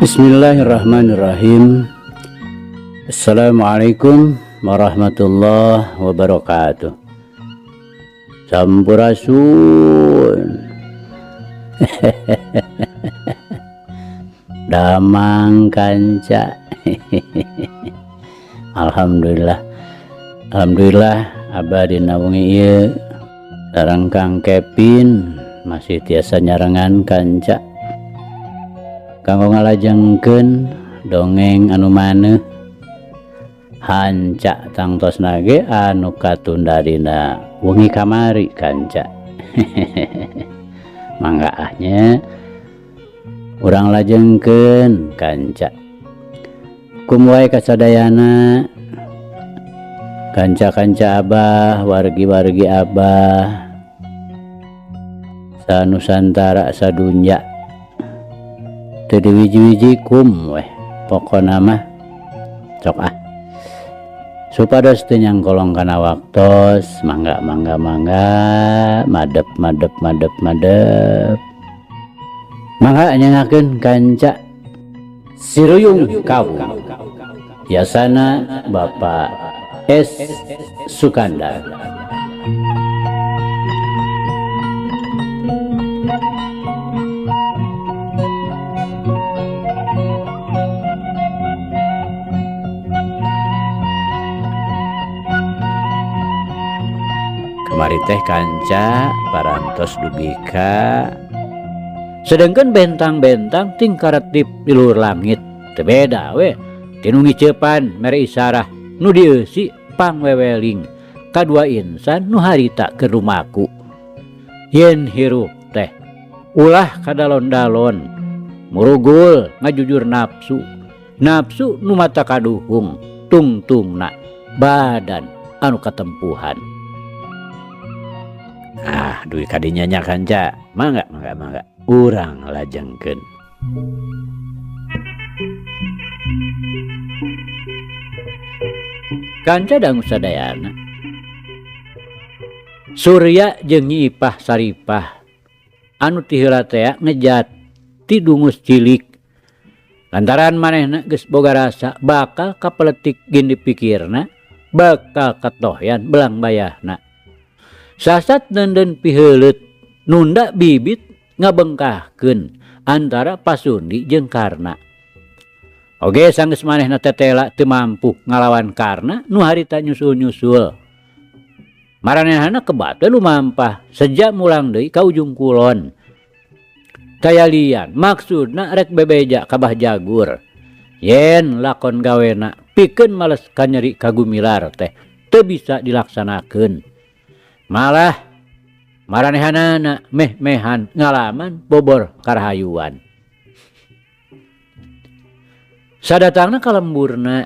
Bismillahirrahmanirrahim. Assalamualaikum warahmatullahi wabarakatuh. Sampurasun. Damang kanca. Alhamdulillah. Alhamdulillah abah dina wengi ieu sareng Kang Kevin masih tiasa nyarengan kanca. Kanggo ngalajengkeun dongeng anu maneuh hanca tangtosna ge anu katunda dina wengi kamari kanca. Mangga ah nya urang lajengkeun kanca. Kum wae kasadayana kanca-kanca abah, wargi-wargi abah sanusantara sadunya teu diwiji-wiji kum weh pokona mah sok ah supados teu nyangkolong kana waktos mangga mangga mangga madep madep madep madep mangga nyengakeun kanca Siruyung Kawung yasana Bapak S Sukandar. Kamari teh kanca parantos dugi ka sedengkeun bentang-bentang tingkaretip di luhur langit teu beda we tinu ngiceupan mere isarah nu dieusi pangweweling kadua insan nu harita keur lumaku yen hirup teh ulah kadalon-dalon murugul ngajujur nafsu nafsu nu mata kaduhung tungtungna badan anu katempuhan. Ah, duit kadinya nya kanca. Mangga, mangga, mangga. Urang lajengkeun. Kanca dangu sadayana. Surya jeung Nyi Ipah Saripah anu ti heula tea ngejat ti dungus cilik. Lantaran manehna geus boga rasa bakal kapeletik gin dipikirna, bakal katohyan belang bayahna. Sasat nenden piheuleut nunda bibit ngabengkahkeun antara Pasundi jeung Karna. Oge sanggeus manehna tetela teu mampu ngalawan Karna nu harita nyusul-nyusul. Maranehna kebat we lumampah seja mulang deui ka ujung kulon. Kayalian maksudna rek bebeja ka Bah Jagur. Yen lakon gawena pikeun males kanyeri ka Gumilar teh teu bisa dilaksanakeun. Malah maranehanana meh-mehan ngalaman bobor karahayuan. Sadatangna ka lemburna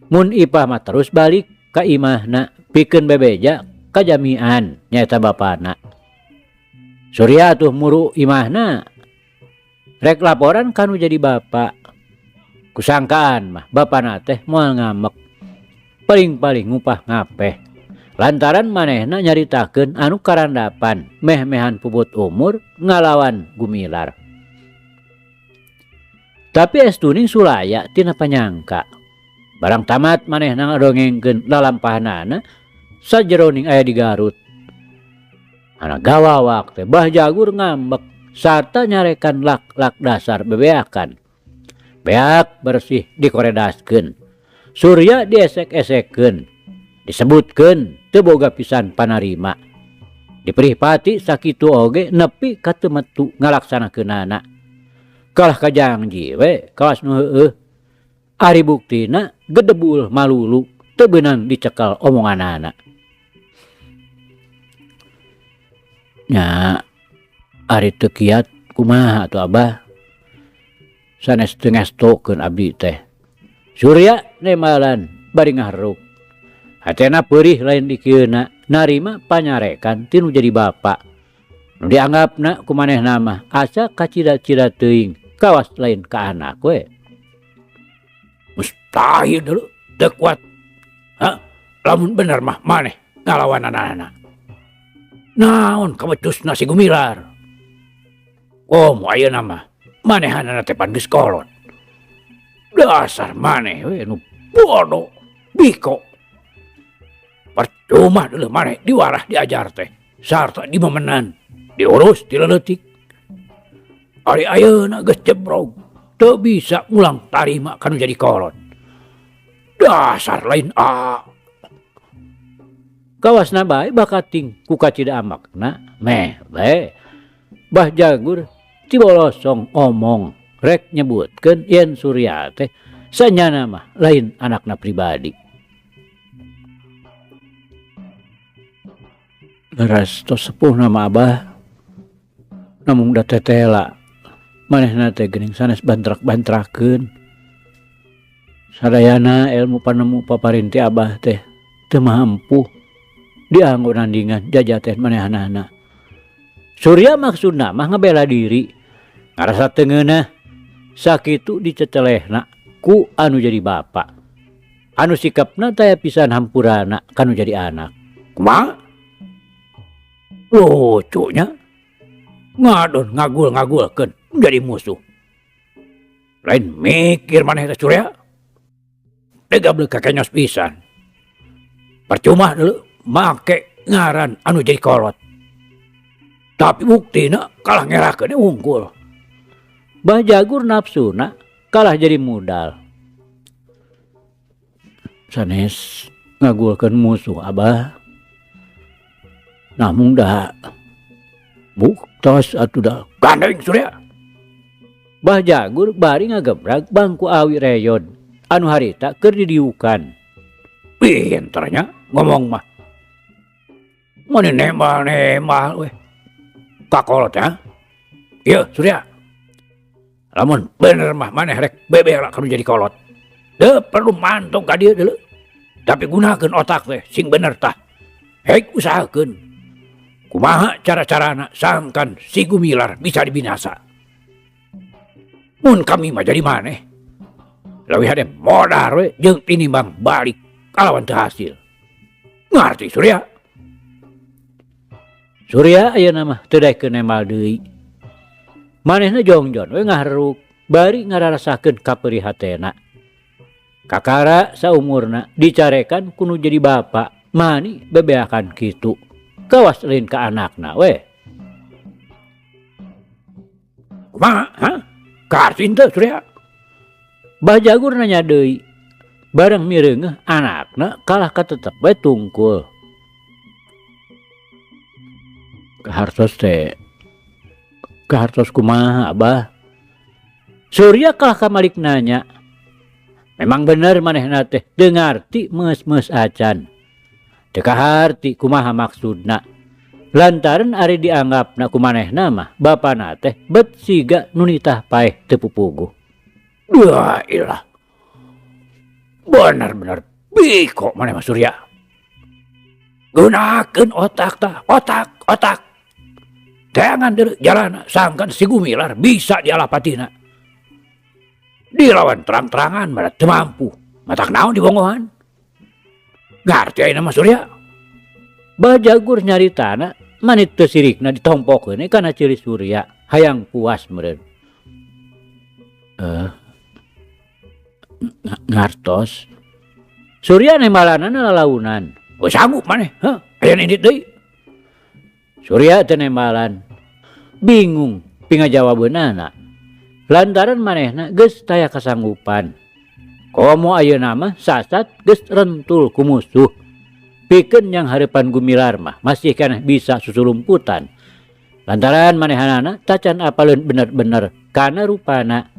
mun Ipah mah terus balik ka imahna pikeun bebeja ka jamian nyaeta bapana. Surya tuh muru imahna rek laporan kanu jadi bapa. Kusangkaan mah bapana teh moal ngamek. Paling-paling ngupah ngapeh. Lantaran manehna nyaritakeun anu karandapan meh-mehan puput umur ngalawan Gumilar. Tapi estuning sulaya tina panyangka. Barang tamat manehna ngadongengkeun lalampahanana sajeroning aya di Garut. Anak gawawak teh Bah Jagur ngambek sarta nyarekan lak-lak dasar bebeakan. Beak bersih dikoredaskeun. Surya diesek-esekeun. Disebutkeun teu boga pisan panarima. Diperihpati sakitu oge nepi ka teu metu ngalaksanakeunana. Kalah kajangji we kawas nu heueuh. Ari buktina gedebul malulu teu beunang dicekal omonganana. Nya ari teu kiat kumaha atuh Abah? Sanes teu ngestokeun abdi teh. Surya nembalan bari ngahareup. Hatena peurih lain dikieuna narima panyarekan ti nu jadi bapa. Nu dianggapna ku manehna mah asa kacida-cida teuing kawas lain ka anak we. Mustahil dulu teu kuat. Ha? Lamun bener mah maneh ngalawananana. Naon kabecusna si Gumilar? Komo ayeuna mah Manehanana teh pan geus kolot. Dasar maneh we nu bodoh, biko. Percuma deuleuh maneh diwarah diajar teh sarta dimemenan, diurus ti leutik. Ari ayeuna geus jebrog, teu bisa ngulang tarima kanu jadi kolot. Dasar lain a. Kawasna bae bakating ku kacida amakna meh bae. Bah Jagur tibolosong omong rek nyebutkeun yen Surya teh sanyana mah lain anakna pribadi. Leres tos sepuh nama abah namung da tetela manehna teh geuning sanes bantrak-bantrakeun. Sadayana ilmu panemu paparinti abah teh teu mampu dianggo nandingan jajaten manehanana. Surya maksudna mah ngebela diri ngarasa teu ngeunah sakitu dicecelehna ku anu jadi bapa. Anu sikapna taya pisan hampurana kanu jadi anak. Kumaha? Lucunya ngadon ngagul-ngagulkeun jadi musuh. Lain mikir maneh teh Surya. Degablek kakenyos pisan. Percuma deuleu make ngaran anu jadi kolot. Tapi buktina kalah ngerakeun unggul. Bah Jagur nafsuna kalah jadi modal. Sanes ngagulkeun musuh abah. Namung dah buktos atuh dah gandeng Surya. Bah Jagur bari ngagebrag bangku awi reyon anu harita keur didiukan. Pinternya ngomong mah. Mani nembal-nembal weh. Kakolot ya. Ieu Surya. Lamun bener mah maneh rek bebela kanu jadi kolot. Teu perlu mantong ka dieu deuleu. Tapi gunakeun otak teh sing bener tah. Hek usahakeun. Kumaha cara-carana sangkan si Gumilar bisa dibinasa. Mun kami mah jadi maneh. Leuwih hade modar we jeung tinimbang balik kalawan teu hasil. Ngarti Surya? Surya ayeuna mah teu daekeun nembal deui. Manehna jongjon we ngaharuk bari ngararasakeun kapeurih hatena. Kakara saumurna dicarekan ku nu jadi bapa, mani bebeakan kitu. Kawas lain ka anakna we. Kumaha, ha? Kaharti henteu Surya? Bah Jagur nanya deui. Bareng mireungeuh anakna kalah katetep we tungkul. Kahartos teh kahartos kumaha abah? Surya kalah kamalik nanya. Memang bener manehna teh teu ngarti meus-meus acan. Teu kaharti kumaha maksudna. Lantaran ari dianggapna ku manehna mah bapana teh bet siga nu nitah paeh teu pupuguh. Wah ilah. Bener-bener biko maneh mah Surya. Gunakeun otak tah, otak, otak. Teangan deuleu jalana sangkan si Gumilar bisa dialapatina. Dilawan terang-terangan mah teu mampu. Matak naon dibongohan? Ngarti ayeuna mah Surya. Bah Jagur nyaritana manit teu sirikna ditompokeun kana ciri Surya hayang puas meureun. Ngartos. Surya nembalanana lalaunan. Oh sanggup maneh, heuh, aya indit deui. Surya teu nembalan. Bingung pingajawabeunana. Lantaran manehna geus taya kasanggupan. Komo ayeuna mah sasat geus rentul ku musuh. Pikeun yang hareupan Gumilar mah masih keneh bisa susulumputan. Lantaran manehanana tacan apaleun bener-bener kana rupana.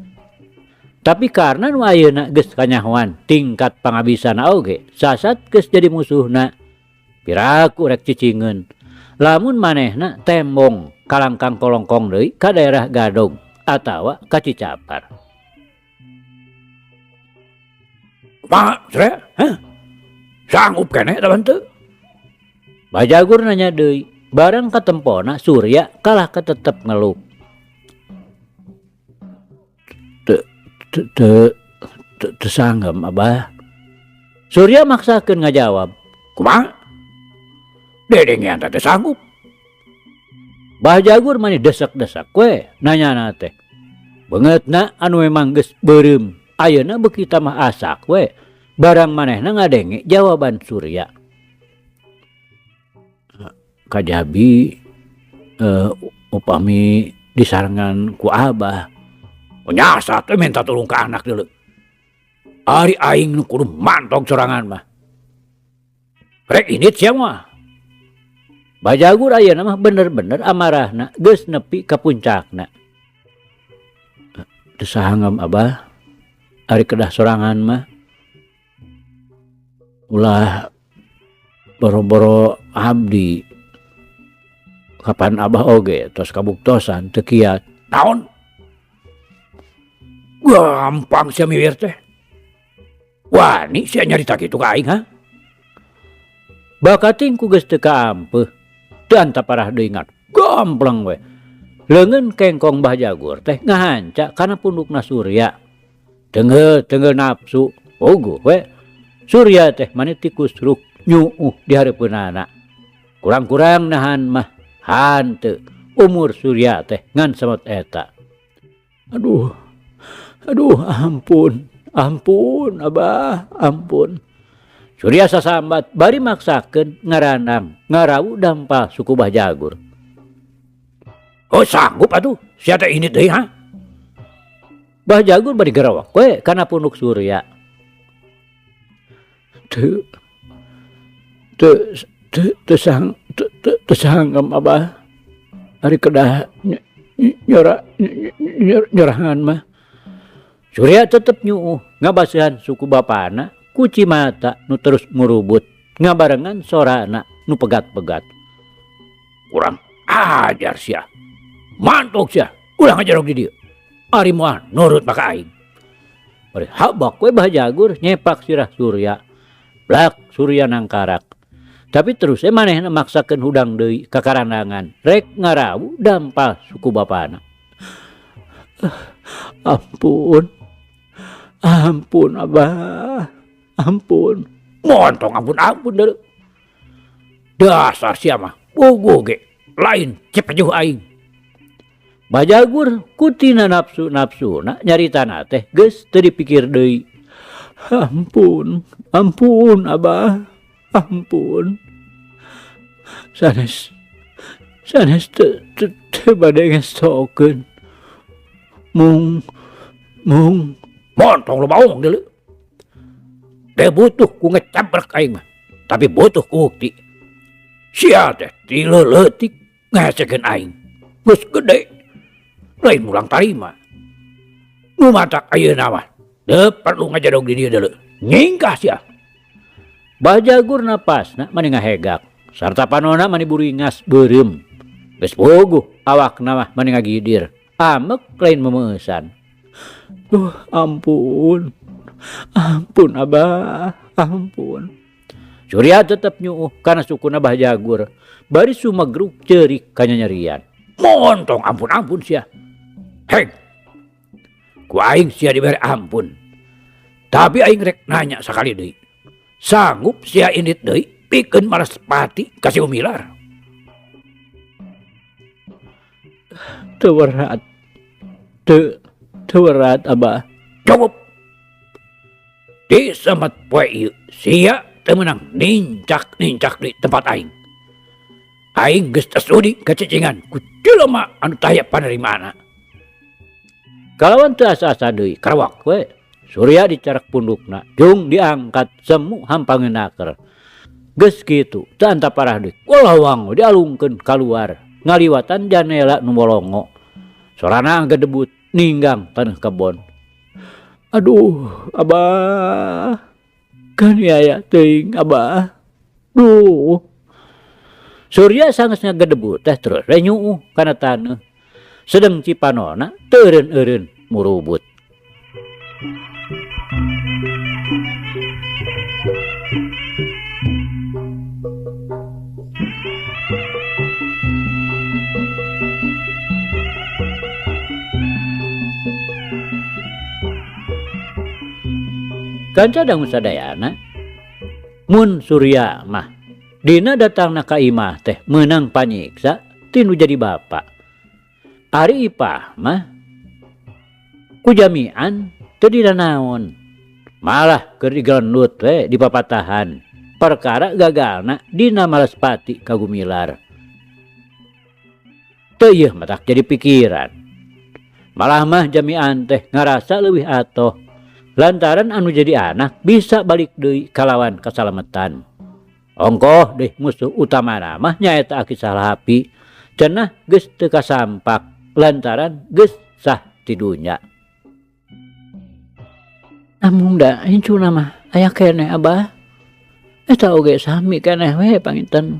Tapi karena nu ayeuna geus kanyahoan tingkat pangabisana oge, sasat geus jadi musuhna. Piraku rek cicingeun. Lamun manehna tembong kalangkang kolongkong deui ka daerah Gadog atawa ka Cicapar. Kumaha, Surya? Hah? Sanggup keneh eta henteu? Bajagur nanya deui, bareng katempona Surya kalah katetep ngelup. Teu sanggem abah. Surya maksakeun ngajawab. Kumaha? Dedengean teh teu sanggup. Bah Jagur mani desek-desek we nanyana teh. Beungeutna anu memang geus beureum ayeuna beuki tambah asak we barang manehna ngadenge jawaban Surya. Kajabi upami disarengan ku Abah. Nyasat we minta tulung ka anak deuleu. Ari aing nu kudu mantog sorangan mah. Rek indit sia mah. Bajagur ayeuna mah bener-bener amarahna geus nepi ka puncakna. Teu sahanggam Abah, ari kedah sorangan mah. Ulah boro-boro abdi. Kapan Abah oge tos kabuktosan teu kiat. Naon? Gampang sia miwir teh. Wani sia nyarita kitu ka aing ha? Bakating ku geus teu kaampeuh. Teu antaparah deui ngat gampleng we. Leungeun kengkong Bah Jagur teh ngahanca kana pundukna Surya. Tenggel-tenggel nafsu puguh we. Surya teh mani tikusruk nyuuh di hareupeunana. Kurang-kurang nahan mah hanteu umur Surya teh ngan samot eta. Aduh, aduh ampun, ampun Abah, ampun. Surya sasambat bari maksakeun ngaranang ngarawu dampal suku Bah Jagur. Oh sanggup atuh, sia teh indit deui ha? Bah Jagur bari gerawak we kana punduk Surya. Teu, teu, teu, teu sang, teu, teu, teu sanggam Abah. Ari kedah nyorangan mah. Surya tetep nyuuh ngabasihan suku bapana kuci mata nu terus ngurubut ngabarengan sorana nu pegat-pegat. Kurang ajar sia. Mantuk sia, ulah ngajarok di dieu. Ari moal nurut maka aing. Bari habak we Bah Jagur nyepak sirah Surya. Blak Surya nangkarak. Tapi terus we manehna maksakeun hudang deui ka karandangan rek ngarawu dampal suku bapana. Ampun. Ampun Abah. Ampun. Montong ampun-ampun deuleu. Dasar sia mah puguh ge lain cepejuh aing. Bajagur kutina nafsu-nafsuna nyaritana teh geus teu dipikir deui. Ampun, ampun Abah, ampun. Sanes, sanes teu, teu, teu bade ngestokeun. Mung, mung. Montong loba omong deuleu. Teu butuh ku ngecabrek aing mah, tapi butuh ku bukti. Sia teh ti leutik ngehesekeun aing. Geus gede. Lain mulang tarima. Nu matak ayeuna mah teu perlu ngajadog di dieu deuleu. Nyingkah sia. Bajagur napasna mani ngahegak, sarta panona mani buringas beureum. Geus puguh awakna mah mani ngagidir. Amek lain memeusan. Duh, ampun. Ampun Abah, ampun. Surya tetep nyuuh kana sukuna Bah Jagur. Bari sumegruk ceurik kanyanyerian. Montong ampun-ampun sia. Heng. Ku aing sia dibere ampun. Tapi aing rek nanya sakali deui. Sanggup sia indit deui pikeun malas pati ka si Umilar? Teu werat. Teu, teu werat Abah. Cukup. Disemet poe ieu sia teu meunang nincak-nincak di tempat aing. Aing geus teu sudi kacicingan ku jelema anu taya panerimaana. Kalawan teu asa-asa deui karawak we. Surya dicarak pundukna, jung diangkat semu hampangeun naker. Geus kitu teu antaparah deui. Walawang dialungkeun kaluar ngaliwatan janela nu bolongo. Sorana gedebut ninggang taneuh kebon. Aduh, Abah. Kaniaya teuing Abah. Duh. Surya sanggeus ngagedebut teh terus we nyuuh kana taneuh. Sedeng cipanona teu eureun-eureun murubut. Kanca dangu sadayana mun Surya mah dina datangna ka imah teh meunang panyiksa ti nu jadi bapa. Ari Ipah mah Ku Jamian teu dinanaon. Malah keur digelendut we dipapatahan perkara gagalna dina males pati ka Gumilar. Teu ieu matak jadi pikiran. Malah mah Jamian teh ngarasa leuwih atoh lantaran anu jadi anak bisa balik deui kalawan kasalametan. Ongkoh deh musuh utamana mah nyaeta Aki Salapi cenah geus teu kasampak lantaran geus sah ti dunya. Amung da incuna mah aya keneh Abah. Eta oge sami keneh we panginten.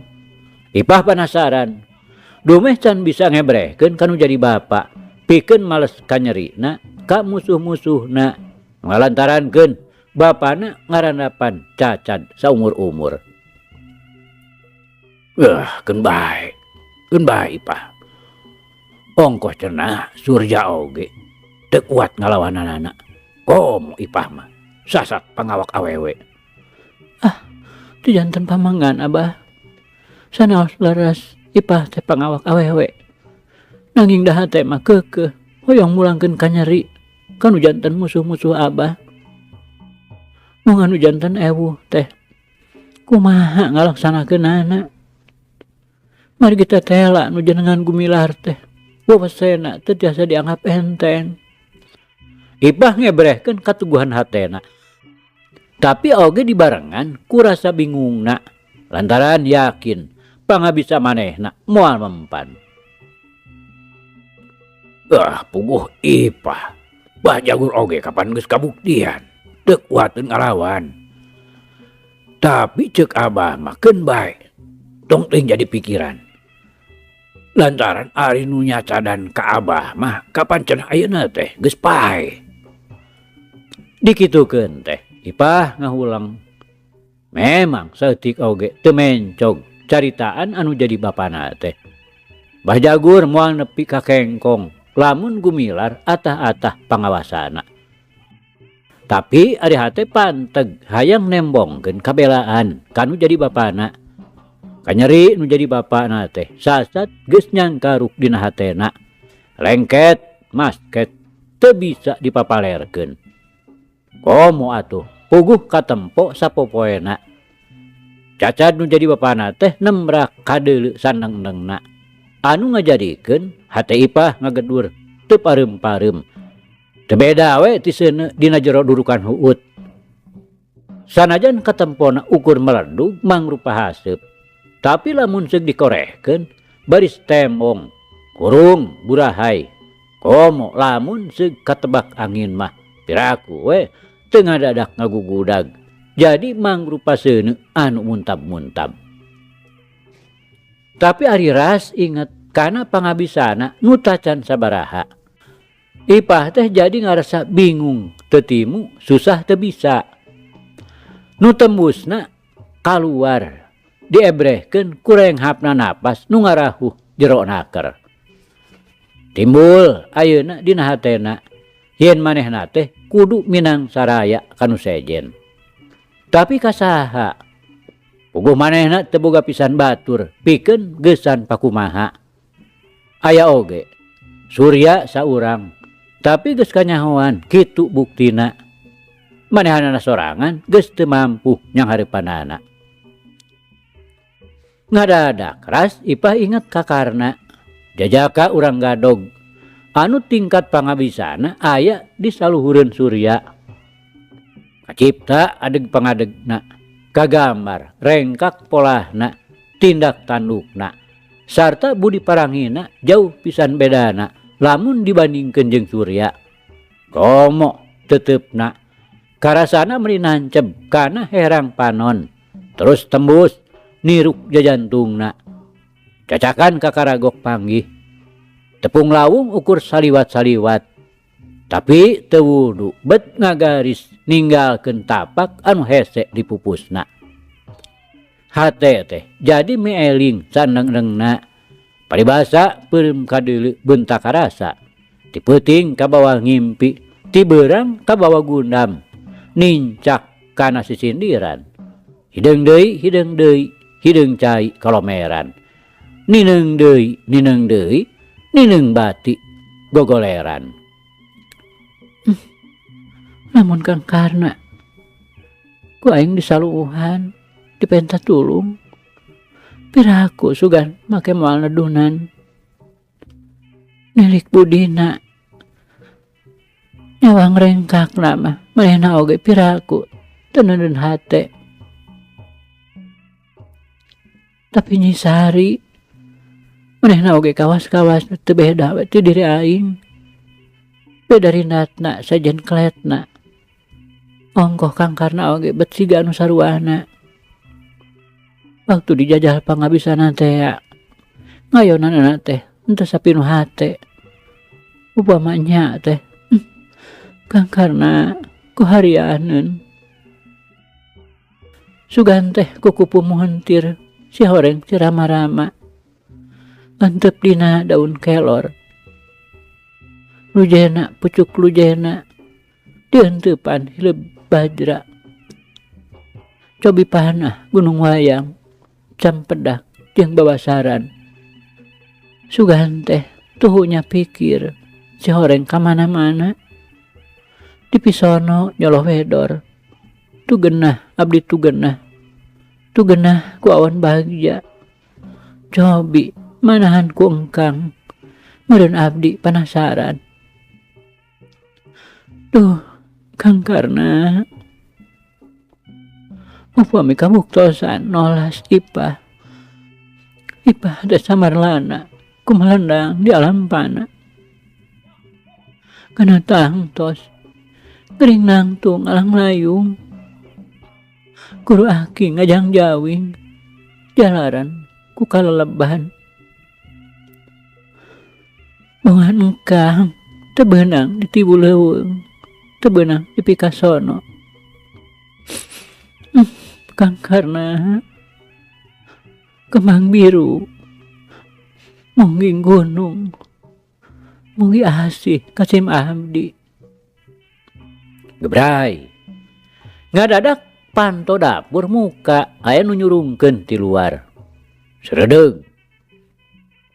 Ipah panasaran. Dumeh can bisa ngebrehkeun kanu jadi bapa. Pikeun males kanyerina ka musuh-musuhna. Ngalantarankeun bapana ngarandapan cacad saumur-umur. Wah, keun bae. Keun bae Ipah. Ongkoh cenah Surya oge teu kuat ngalawananana. Komo Ipah mah sasat pangawak awewe. Ah, teu janten pamangan Abah. Sanaos leres Ipah teh pangawak awewe. Nanging da hate mah keukeuh hoyong mulangkeun kanyeri kanu janten musuh-musuh Abah. Mung anu janten ewuh teh kumaha ngalaksanakeunana. Margi tetela nu jenengan Gumilar teh wewesena teu tiasa dianggap enteng. Ipah ngebrehkeun katuguhan hatena. Tapi oge dibarengan ku rasa bingungna lantaran yakin pangabisa manehna moal mempan. Ah, puguh Ipah. Bah Jagur oge kapan geus kabuktian teu kuateun ngalawan. Tapi ceuk Abah mah keun bae. Tong teuing jadi pikiran. Lantaran ari nu nyacadan ka Abah mah kapan cenah ayeuna teh geus pae. Dikitukeun teh Ipah ngahulang. Memang saeutik oge teu mencog caritaan anu jadi bapana teh. Bah Jagur moal nepi ka kengkong lamun Gumilar atah-atah pangawasana. Tapi ari hate panteg hayang nembongkeun kabelaan kanu jadi bapana. Kanyeri nu jadi bapana teh sasat geus nyangkaruk dina hatena. Lengket masket teu bisa dipapalerkeun. Komo atuh puguh katempo sapopoena. Cacad nu jadi bapana teh nembrak kadeuleu saneng-nengna. Anu ngajadikeun hate Ipah ngagedur teu pareum-pareum. Teu beda we ti seuneu dina jero durukan huut. Sanajan katempona ukur meledug mangrupa haseup. Tapi lamun seug dikorehkeun baris tembong, kurung burahai. Komo lamun seug katebak angin mah piraku we teu ngadadak ngagugudag. Jadi mangrupa seuneu anu muntab-muntab. Tapi ari ras inget kana pangabisana nu tacan sabaraha. Ipah teh jadi ngarasa bingung, teu timu, susah teu bisa. Nu tembusna kaluar diebrehkeun ku renghapna napas nu ngarahuh jero naker. Timbul ayeuna dina hatena yen manehna teh kudu minang saraya kanu sejen. Tapi kasaha? Puguh manehna teu boga pisan batur pikeun geusan pakumaha. Aya oge Surya saurang tapi geus kanyahoan kitu buktina. Manehanana sorangan geus teu mampu nyanghareupanana. Ngadadak ras Ipah inget ka Karna. Jajaka urang gadog anu tingkat pangabisana aya di saluhureun Surya. Kacipta adeg pangadegna, kagambar rengkak polahna, tindak tandukna, sarta budi parangina jauh pisan bedana lamun dibandingkeun jeung Surya. Komo tetepna karasana meuni nanceb kana herang panon, terus tembus niruk jajantungna. Cacakan ka karagok panggih. Tepung lawung ukur saliwat-saliwat. Tapi teu wudu bet ngagaris ninggalkeun tapak anu hese dipupusna. Hate teh jadi mieling saneng-nengna. Paribasa peureum kadeuleu beunta karasa. Ti peuting kabawa ngimpi, ti beurang kabawa gundam. Nincak kana sisindiran. Hideung deui, hideung deui, hideung cai kalomeran. Nineung deui, nineung deui, nineung bati gogoleran. Lamun Kang Karna ku aing disaluuhan dipenta tulung. Piraku sugan make moal nedunan. Nilik budina nyawang rengkakna mah manehna oge piraku teu neundeun hate. Tapi Nyi Sari manehna oge kawas-kawas teu beda we ti diri aing. Beda rinatna sajen kletna. Ongkoh Kang Karna oge bet siga anu saruana. Waktu dijajah pangabisanan tea ngayonanana teh henteu sapinu hate. Upama nya teh Kang Karna ku harianeun. Sugan teh kukupu muhentir si horeng si rama-rama. Antep dina daun kelor. Lujena pucuk lujena dienteupan hileub bajra. Cobi panah gunung wayang campedak jeung babasaran. Sugan teh tuhunya pikir si horeng ka mana-mana. Dipisono nyoloh wedor. Tu genah abdi tu genah. Tu genah ku awan bagja. Cobi manahan ku engkang. Meureun abdi panasaran. Duh, Kang Karna. Upami kabuktosan nolas Ipah. Ipah teh samarlana kumalendang di alam pana. Kana tangtos gering nangtung alang layung. Guru aki ngajang jawing jalaran ku kaleleban. Bongan engkang teu beunang ditibu leuweung, teu beunang dipikasono. Kang Karna kembang biru mungging gunung munggi asih kasim abdi. Gebrai ngadadak panto dapur muka aya nu nyurungkeun ti luar. Seredeung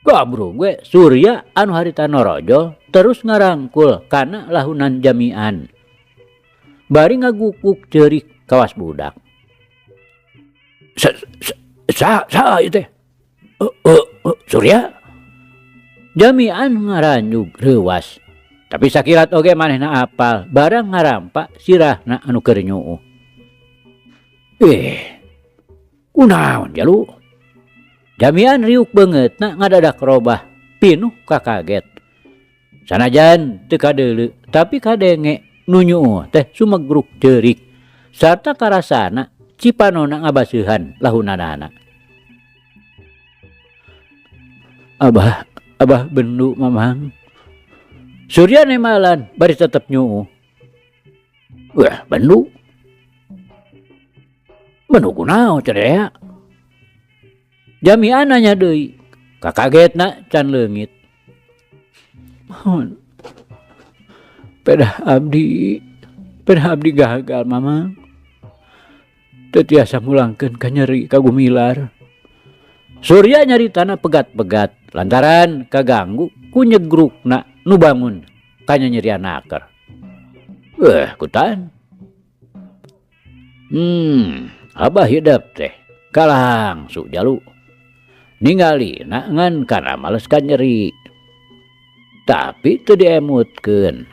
gabro gue Surya anu harita norojol terus ngarangkul kana lahunan jamian. Bari ngagukuk ceurik kawas budak. Sa ieu teh. Surya jamian ngaranjug reuwas. Tapi sakilat oge manehna apal barang ngarampa sirahna anu keur nyuuh. Kunaon jalu? Jamian riuk beungeutna ngadadak robah pinuh kakaget. Sanajan teu kadeuleu tapi kadenge nu nyuuh teh sumegruk ceurik sarta karasana cipanona ngabaseuhan lahunanana. Abah, abah bendu mamang. Surya nemalan bari tetep nyuuh. Wah, bendu. Bendu kunaon cenah? Jamian nanya deui. Kakagetna can leungit. Mohon. Pedah abdi gagal mamang. Teu tiasa mulangkeun ka nyeri ka gumilar. Surya nyaritana pegat-pegat lantaran kaganggu ku nyegrukna nu bangun ka nyanyerian naker. Kutan. Abah hidep teh kalangsu jalu. Ningali na ngan kana males ka nyeri. Tapi teu diemutkeun.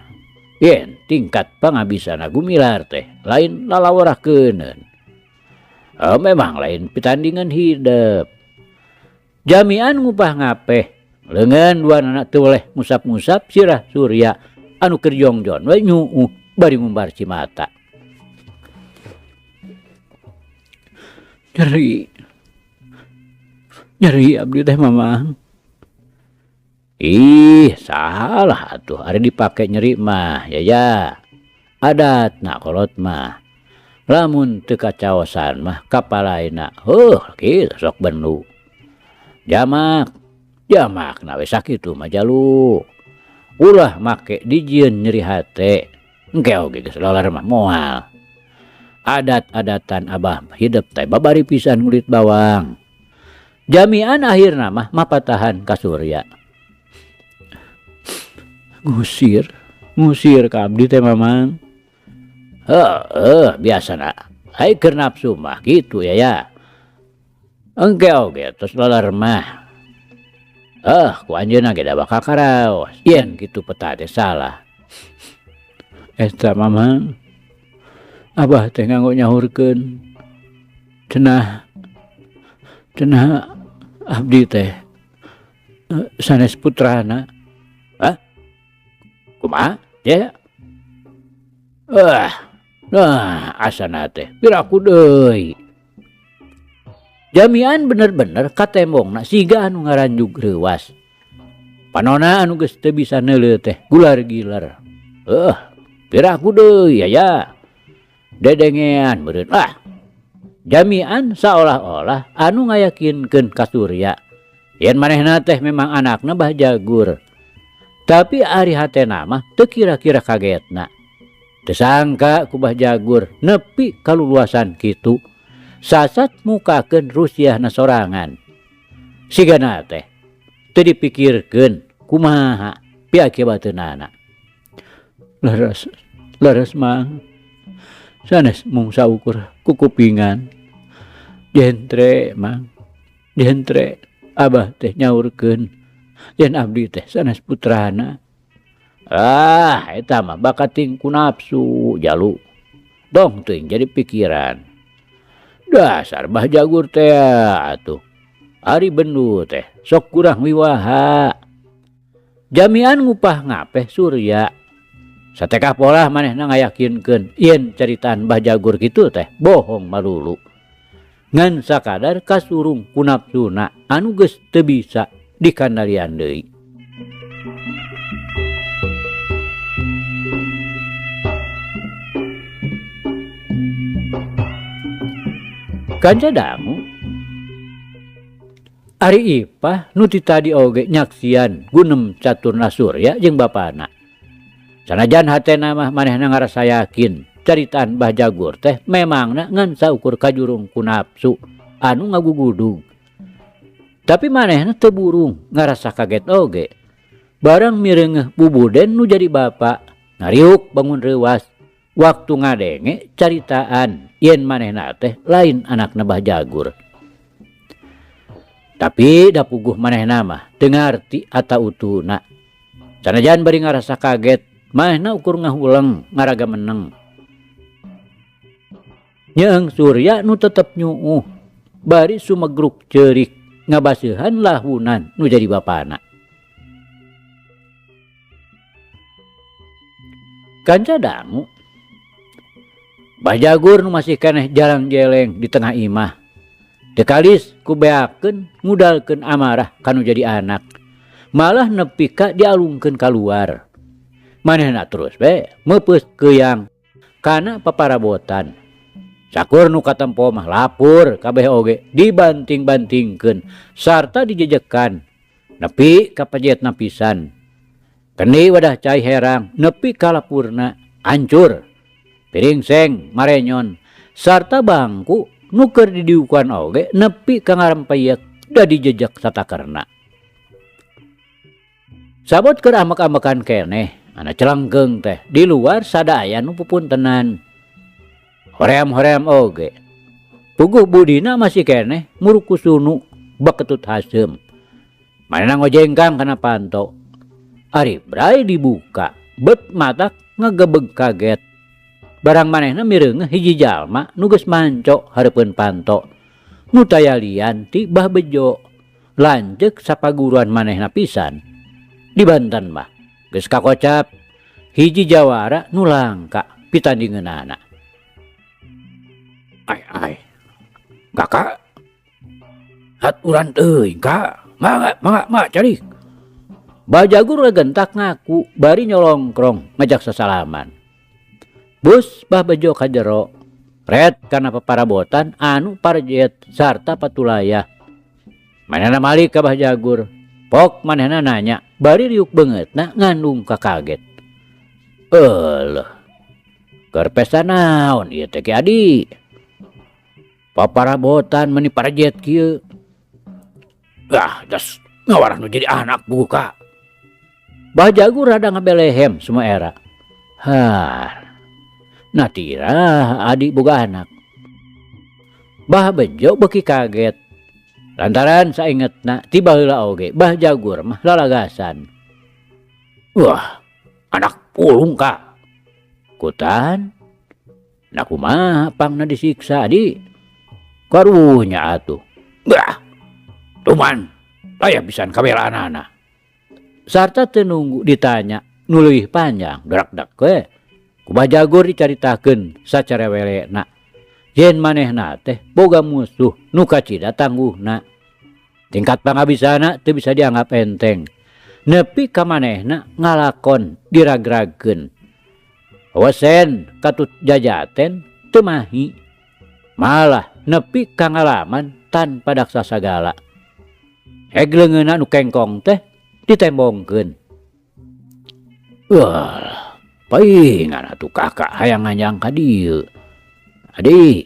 Yen tingkat pangabisana gumilar teh lain lalawarahkeuneun. Memang lain pitandingan hidep. Jamian ngupah ngapeh, leungeun dua anak teu weleh ngusap-ngusap sirah Surya anu keur jongjon we nyuuh bari ngumbar cimata. Nyeri. Nyeri abdi teh mamang. Ih, salah atuh ari dipake nyeri mah ya ya. Adatna kolot mah. Lamun teu kacaosan mah kapalaina heuh kitu sok bendu. Jamak, jamak na we sakitu mah jalu. Ulah make dijieun nyeri hate. Engke oge geus lolar mah moal. Adat-adatan abah hidep teh babari pisan ngulit bawang. Jamian akhirna mah mapatahan ka Surya. Ngusir, ngusir ka abdi teh mamang. Heueuh biasana ai keur nafsu mah kitu ya ya. Engke oge tos leler mah. Eh ku anjeunna ge da bakal karaos yen kitu peta teh salah. Eta mamang abah teh nganggo nyahurkeun cenah cenah abdi teh sanes putrana. Hah? Kumaha? Ya. Ah, nah asana teh piraku deui. Jamian bener-bener katembongna siga anu ngaranjug reuwas. Panona anu geus teu bisa neuleuh teh gular-gilar. Heuh, piraku deui aya. Dedengean meureun ah. Jamian saolah-olah anu ngayakinkeun ka Surya yen manehna teh memang anakna Bah Jagur. Tapi ari hatena mah teu kira-kira kagetna. Teu sangka ku Bah Jagur nepi kaluluasan kitu. Sasat mukakeun rusiahna sorangan. Sigana teh teu dipikirkeun kumaha piakibateunana. Leres, leres mang. Sanes mung saukur kukupingan. Jentre mang, jentre abah teh nyaurkeun yen abdi teh sanes putrana. Ah, eta mah bakating ku nafsu jalu. Dong teuing jadi pikiran. Dasar Bah Jagur teh atuh. Ari bendu teh sok kurang wiwaha. Jamian ngupah ngapeh Surya. Satekah polah manehna ngayakinkeun yen caritaan Bah Jagur kitu teh bohong malulu. Ngan sakadar kasurung ku nafsuna anu geus teu bisa dikandalian deui. Kanca dangu ari Ipah nu ti tadi oge nyaksian gunem caturna Surya jeung bapana. Sanajan hatena mah manehna ngarasa yakin caritaan Bah Jagur teh memangna ngan saukur kajurung ku nafsu anu ngagugudug. Tapi manehna teu burung ngarasa kaget oge. Barang mireungeuh bubuden nu jadi bapa ngariuk bangun reuwas waktu ngadenge caritaan yen manehna teh lain anakna Bah Jagur. Tapi da puguh manehna mah teu ngarti atawa utuna. Sanajan bari ngarasa kaget, manehna ukur ngahuleng ngaraga meneng. Nyeung Surya nu tetep nyuuh bari sumegruk ceurik ngabaseuhan lahunan nu jadi bapana. Kanca dangu Bah Jagur nu masih keneh jalang jeleng di tengah imah. Teu kalis ku beakeun ngudalkeun amarah kanu jadi anak. Malah nepi ka dialungkeun kaluar. Manehna terus we meupeus keuyang kana paparabotan. Sakur nu katempo mah lapur kabeh oge dibanting-bantingkeun sarta dijejekan nepi ka pajetna pisan. Kendi wadah cai herang nepi ka lapurna hancur. Piring seng marenyon sarta bangku nu keur didiukan oge nepi ka ngarempeyek da dijejek satakerna. Sabot keur ambek-ambekan keneh ana celengkeung teh di luar sada aya nu pupuntenan. Hoream-hoream oge. Puguh budina masih keneh murukusunu baketut haseum. Manehna ngojengkang kana panto. Ari bray dibuka bet matak ngegebeg kaget. Barang manehna mireungeuh hiji jalma nu geus manco hareupeun panto. Nu taya lian ti Bah Bejo. Lanceuk sapaguruan manehna pisan. Di Banten mah geus kakocap hiji jawara nu langka pitandingeunana. Ai ai. Kakak. Haturan teuing ka. Mangga mangga mangga calik. Bah Jagur gentak ngaku bari nyolongkrong ngajak sasalaman. Bus Bah Bejo ka jero ret kana paparabotan anu parjet sarta patulayah. Manehna malik ka Bah Jagur. Pok manehna nanya bari riuk beungeutna ngandung kakaget. Euleuh. Keur pesta naon ieu teh Ki Adi? Paparabotan meuni parjet kieu. Ah, das ngawarah nu jadi anak buka. Bah Jagur rada ngabelehem semua era. Har. Nah tirah adi boga anak. Bah Bejo beuki kaget. Lantaran saingetna ti baheula oge Bah Jagur mah lalagasan. Wah, anak pulung ka. Kutan. Nah kumaha pangna disiksa adi? Karunya atuh. Bah, tuman, aya pisan kabelaanana. Sarta teu nunggu ditanya nu leuwih panjang drak-drak we. Ku Bah Jagur dicaritakeun sacarewelena yen manehna teh boga musuh nu kacida tangguhna. Tingkat pangabisana teu bisa dianggap enteng. Nepi ka manehna ngalakon diragragkeun. Wesen katut jajaten teu mahi. Malah nepi ka ngalaman tanpa daksa sagala. Heg leungeunna nu kengkong teh ditembongkeun. Wah, paingan atuh kakak hayang nganjang ka dieu. Adi.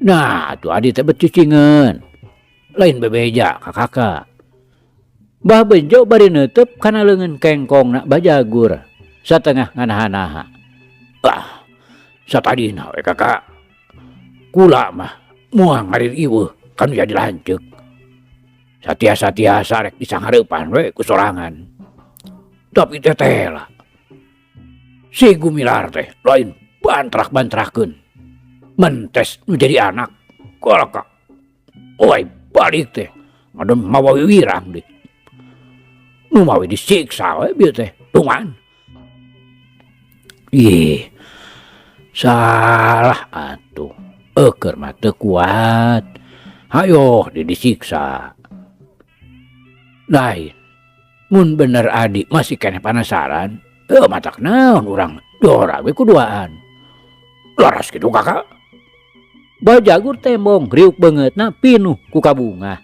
Nah, atuh adi teh becicingeun. Lain bebeja ka kakak. Bah Bejo bari neuteub kana leungeun kengkongna Bah Jagur satengah nganaha-naha. Ah, satadina we kakak. Kula mah moal ngarir iweuh kanu jadi lanceuk. Satiasa-tiasa rek disanghareupan we ku sorangan. Tapi teteh lah. Si Gumilar teh lain bantrak-bantrakeun. Mentes nu jadi anak. Kolaka. Oi balik teh ngadon mawa wiwirang deui. Nu mawi disiksa we bieu teh. Tuman. Ih. Salah atuh. Eukeun mah teu kuat. Hayoh di disiksa. Lain. Mun bener adi masih keneh panasaran, matak naon urang dora we kuduaan. Laras kitu kakak. Bah Jagur tembong riuk beungeutna pinuh ku kabungah.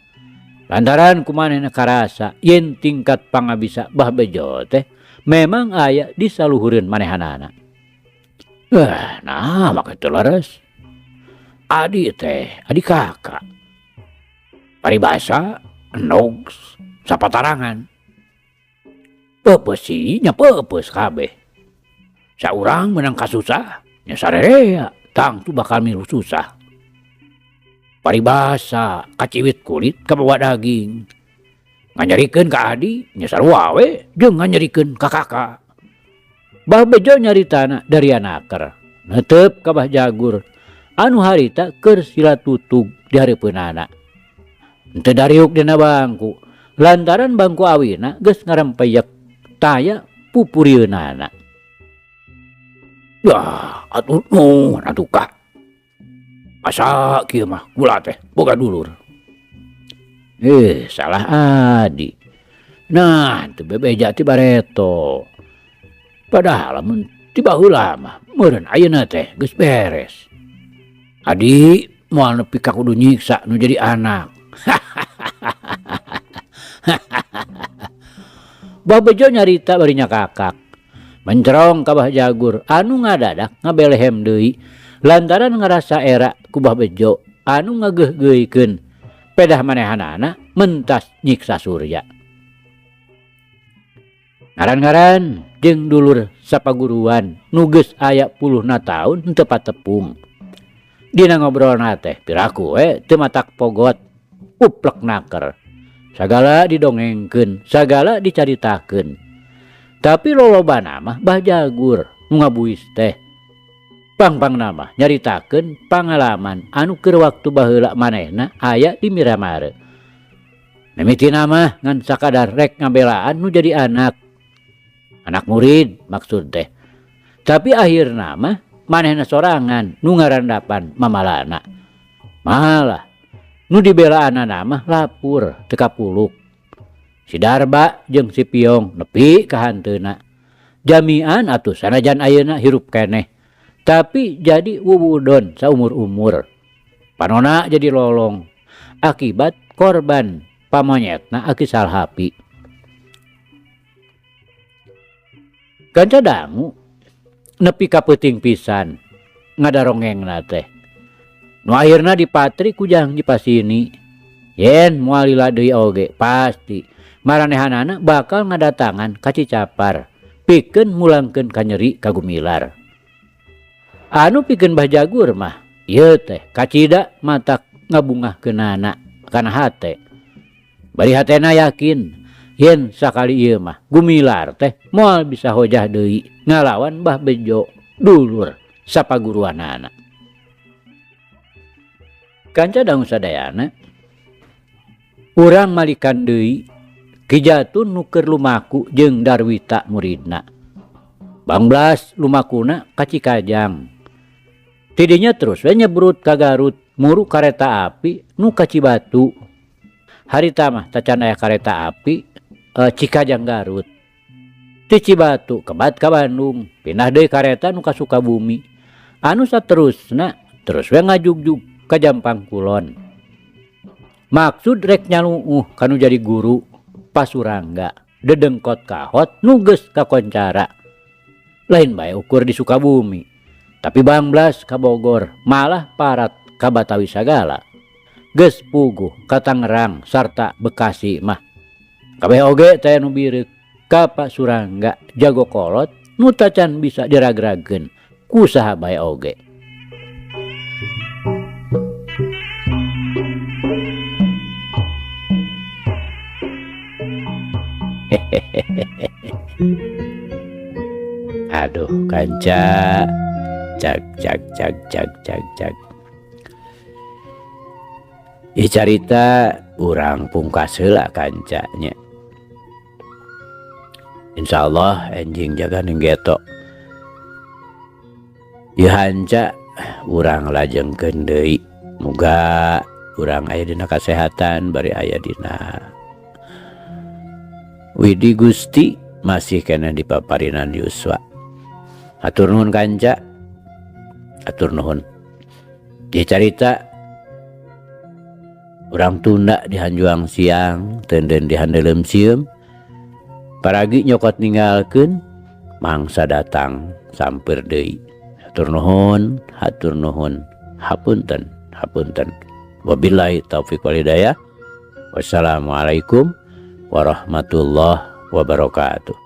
Lantaran kumanehna karasa yen tingkat pangabisa Bah Bejo teh memang aya di saluhureun manehanana. Nah make teu leres. Adi teh, adi kakak. Paribasa endog sapatarangan. Peupeus sih nya peupeus kabeh. Saurang meunang kasusah nya sarerea tangtu bakal milu susah. Paribasa kaciwit kulit kabawa daging. Nganyerikeun ka adi nya sarua we jeung nganyerikeun ka kakak. Bah Bejo nyaritana dari anaker netep ka Bah Jagur anu harita keur sila tutug di hareupeunana. Henteu dariuk dina bangku lantaran bangku awina geus ngarempeyek taya pupurieunana. Yah, atuh nuhun atuh kak. Asa kieu mah kula teh boga dulur. Salah adi. Nah, teu bebeja ti bareto. Padahal lamun ti baheula mah meureun ayeuna teh geus beres. Adi moal nepi ka kudu nyiksa nu jadi anak. Bah Bejo nyarita bari nyakakak. Mencerong ka Bah Jagur anu ngadadak ngabelehem deui lantaran ngarasa era ku Bah Bejo anu ngageugeuikeun pedah manehanana mentas nyiksa Surya. Ngaran-ngaran jeung dulur sapaguruan nu geus aya puluhna taun henteu patepung. Dina ngobrolna teh piraku we teu matak pogot, uplek naker. Sagala didongengkeun, sagala dicaritakeun. Tapi lolobana mah Bah Jagur nu ngabuis teh. Pang-pangna mah nyaritakeun pangalaman anu keur waktu baheula manehna aya di Miramare. Mimitina mah ngan sakadar rek ngabelaan nu jadi anak. Anak murid maksud teh. Tapi akhirna mah manehna sorangan nu ngarandapan mamalana. Malah nu dibelaanana mah lapur teu kapuluk. Si Darba jeung si Piong nepi ka hanteuna. Jamian atuh sanajan ayeuna hirup keneh. Tapi jadi wuwudon saumur-umur. Panona jadi lolong akibat korban pamonyetna Aki Salhapi. Kanca dangu nepi ka peuting pisan ngadarongengna teh. Nu akhirna dipatri ku Jang Dipasini. Yen moal lila deui oge pasti maranehanana bakal ngadatangan ka Cicapar pikeun mulangkeun kanyeri ka Gumilar. Anu pikeun Bah Jagur mah ieu teh kacida matak ngabungahkeunana kana hate. Bari hatena yakin yen sakali ieu mah Gumilar teh moal bisa hojah deui ngalawan Bah Bejo dulur sapaguruanana. Kanca dangu sadayana urang malikan deui Ki Jatun nu keur lumaku jeung Darwita muridna. Banglas lumakuna ka Cikajang. Tidinya terus we nyebrut ka Garut muru kareta api nu ka Cibatu. Harita mah tacan aya kareta api Cikajang Garut. Ti Cibatu kebat ka Bandung, pindah deui kareta nu ka Sukabumi. Anu saterusna terus we ngajugjug ka Jampang Kulon. Maksud rek nyaluuh kanu jadi guru Pasurangga, dedengkot kahot nu geus kakoncara. Lain bae ukur di Sukabumi, tapi banglas ka Bogor, malah parat ka Batawi sagala. Geus puguh ka Tangerang sarta Bekasi mah. Kabeh oge teh nu bireuk ka Pak Surangga jago kolot nu tacan bisa diragrageun ku saha bae oge. Aduh kanca, cag cag cag cag cag cag. Ieu carita urang pungkas heula kancanya. Insyaallah enjing jaga ning geto. Ieu hanca urang lajengkeun deui. Muga urang aya dina kasehatan bari aya dina Widi Gusti masih keneh di paparinan yuswa. Hatur nuhun kanca. Hatur nuhun. Ieu carita urang tunda di hanjuang siang, teunden di handeuleum sieum. Paragi nyokot ninggalkeun mangsa datang sampeur deui. Hatur nuhun, hatur nuhun. Hapunten, hapunten. Wabillahi taufik wal hidayah. Wassalamualaikum warahmatullahi wabarakatuh.